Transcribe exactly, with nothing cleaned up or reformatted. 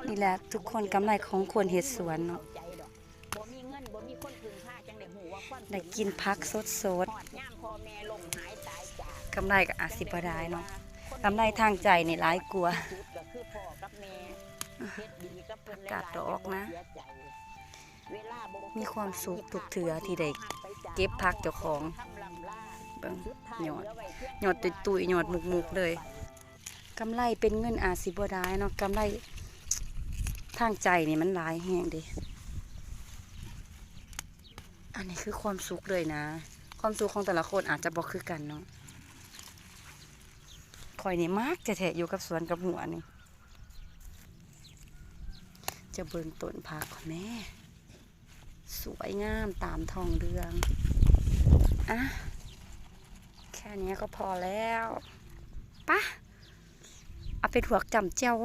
นี่แหละทุกคนกำไรของคนเฮ็ดสวนเนาะ ได้กินผักสดๆ กำไรก็อาจสิบ่ได้เนาะ กำไรทางใจนี่หลายกว่า ผักกาดดอกนะ มีความสุขทุกเทื่อที่ได้เก็บผักเจ้าของ เบิ่ง ยอด ยอดตุ้ยๆ ยอดมุกๆ เลย กำไรเป็นเงินอาจสิบ่ได้เนาะ กำไรทางใจนี่มันหลายแฮงเด้ อันนี้คือความสุขเลยนะ ความสุขของแต่ละคนอาจจะบ่คือกันเนาะ ข้อยนี่มักแท้ๆ อยู่กับสวนกับหัวนี่ จะเบิ่งต้นผักก่อนแม่ สวยงามตามท้องเรื่อง อ่ะ แค่นี้ก็พอแล้ว ปะ เอาไปลวกจ้ำแจ่ว